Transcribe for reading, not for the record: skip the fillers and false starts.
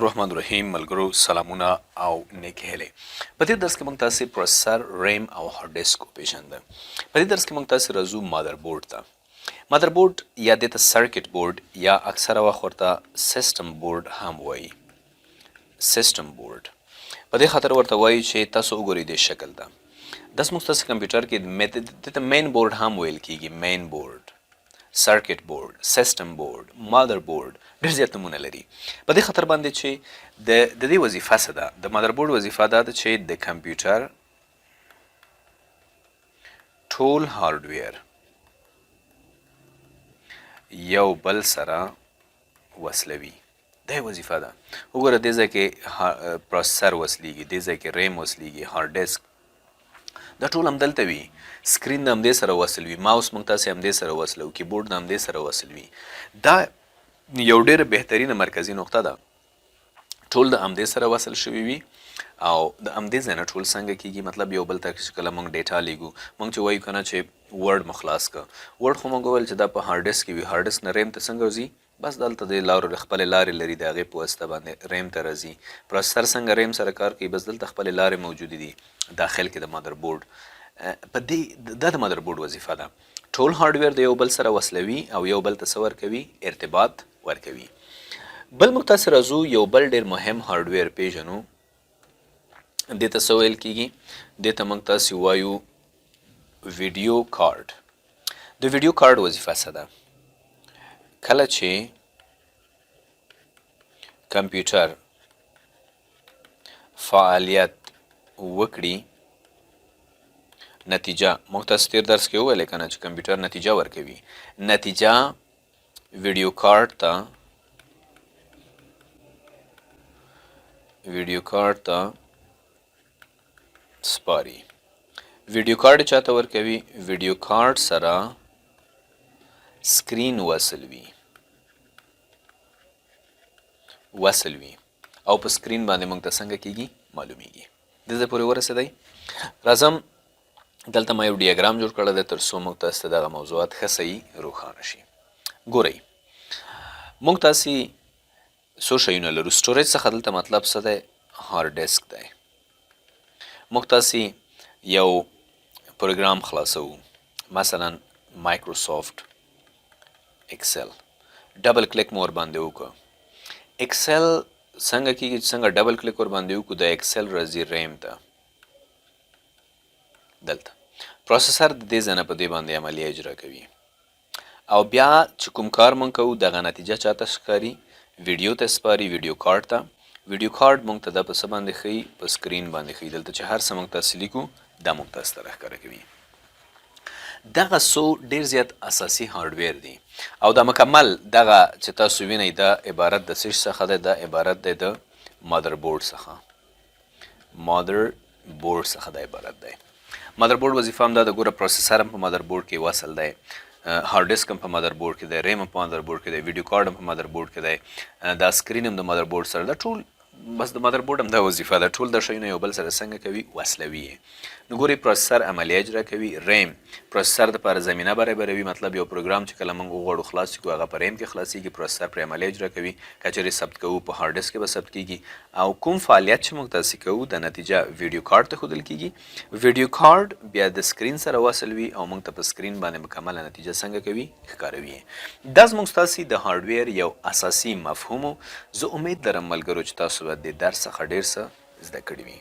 الرحمن الرحیم. ملګرو، سلامونه او نیکې هیلې. په دې درس کې موږ تاسو پروسیسر، ریم او هارډ ډیسک وپیژنده. په دې درس کې موږ تاسو راځو مادر بورډ ته. مادر بورډ یا دې ته سرکټ بورډ یا اکثره وخت ورته سیستم بورډ هم وایي. سیستم بورډ په دې خاطر ورته وایي چې تاسو وګورئ دې شکل ته. داس موږ تاسو کمپیوټر کې دې ته مین بورډ هم ویل کیږي. مین بورډ، سرکټ بورډ، سیستم بورډ، مادر بورډ، ډېر زیات نومونه لري. په دې خاطر باندې چې د دې وظیفه څه ده؟ د مادر بورډ وظیفه دا ده چې د کمپیوټر ټول هارډویر یو بل سره وصلوي. دا یې وظیفه ده. وګوره، دې ځای کې پروسیسر وصلیږي، دې ځای کې ریم وصلیږي، هارډ ډیسک، دا ټول همدلته وي. سکرین د همدې سره وصل وي، ماوس موږ تاسې همدې سره وصلو، کیبورډ د همدې سره وصل وي. دا یو ډېره بهترینه مرکزي نقطه ده. ټول د همدې سره وصل شوي وي او د همدې ځای نه ټول څنګه کیږي، مطلب یو بل ته چې کله موږ ډیټا لیږو، موږ چې وایو که نه چې ورډ مو خلاص که، ورډ خو موږ وویل چې دا په هارډ ډیسک کې وي. هارډ ډیسک نه ریم ته څنګه ځي؟ بس دلته د لارو خپلې لارې لري، د هغې په واسطه باندې ریم ته راځي. پروسیسر څنګه ریم سره کار کوي؟ بس دلته خپلې لارې موجودې دي داخل کې د مادر بورډ. په دې دا د مادر بورډ وظیفه ده، ټول هارډویر د یو بل سره وصلوي او یو بل ته څه ورکوي؟ ارتباط ورکوي. بل موږ تاسې راځو یو بل ډېر مهم هارډویر پیژنو. دې ته څه ویل کیږي؟ دې ته موږ تاسې وایو ویډیو کارډ. د ویډیو کارډ وظیفه څه ده؟ کله چې کمپیوټر فعالیت وکړي، نتیجه، موږ تاسو تیر درس کې وویل که نه چې کمپیوټر نتیجه ورکوي، نتیجه ویډیو کارت ته سپاري. ویډیو کارت چاته ورکوي؟ ویډیو کارت سره سکرین وصل وي او په سکرین باندې موږ ته څنګه کیږي؟ معلومیږي. دې ځای پورې ورسېدی؟ راځم، دلته ما یو ډیاګرام جوړ کړی دی تر څو موږ تاسو ته دغه موضوعات ښه صحیح روښانه شي. ګورئ، موږ تاسې څو شیونه لرو. storage څخه دلته مطلب څه دی؟ هارډ ډیسک دی. موږ تاسې یو پروګرام خلاصوو، مثلا مایکروسافټ اکسل. ډبل کلیک مو ورباندې وکړو، اکسل څنګه کیږي؟ چې څنګه ډبل کلیک ورباندې وکړو، د اکسل راځي ریم ته. دلته پروسیسر د دې ځای نه په دې باندې عملیه اجرا کوي او بیا چې کوم کار مونږ کوو، دغه نتیجه چاته ښکاري؟ ویډیو ته سپاري، ویډیو کارت ته. ویډیو کارت مونږ ته دا په څه باندې ښیي؟ په سکرین باندې ښیي. دلته چې هر څه مونږ تاسې لیکو، دا مونږ تاسې ته راښکاره کوي. دغه څو ډیر زیات اساسي هارډویر دي او دا مکمل دغه چې تاسو وینئ، دا عبارت د څه څخه دی؟ دا عبارت دی د مادر بورډ څخه. مادر بورډ څخه دا عبارت دی. مادر بورډ وظیفه هم دا د ګوره، پروسیسر هم په مادر بورډ کې وصل دی، هارډ ډیسک هم په مادر بورډ کې دی، ریم هم په مادر بورډ کې دی، ویډیو کارت هم په مادر بورډ کې دی، دا سکرین هم د مادر بورډ سره دا ټول. بس د مادر بورډ هم دا وظیفه ده، ټول دا شیونه یو بل سره څنګه کوي؟ وصلوي. نو ګوري، پروسیسر عملیه اجرا کوي، ریم پروسیسر دپاره زمینه برابروي. مطلب یو پروګرام چې کله موږ وغواړو خلاص کړو، هغه په ریم کې خلاصیږي، پروسیسر پرې عملیه اجرا کوي. که چېرې ثبت کوو، په هارډ ډیسک کې به ثبت کیږي او کوم فعالیت چې موږ تاسې کوو، د نتیجه ویډیو کارت ته ښودل کیږي. ویډیو کارت بیا د سکرین سره وصل وي او موږ ته په سکرین باندې مکمله نتیجه څنګه کوي؟ ښکاروي. دا زموږ ستاسې د هارډویر یو اساسي مفهوم. زه امید لرم ملګرو چې تاسو به د درس څخه ډېر څه زده کړي وي.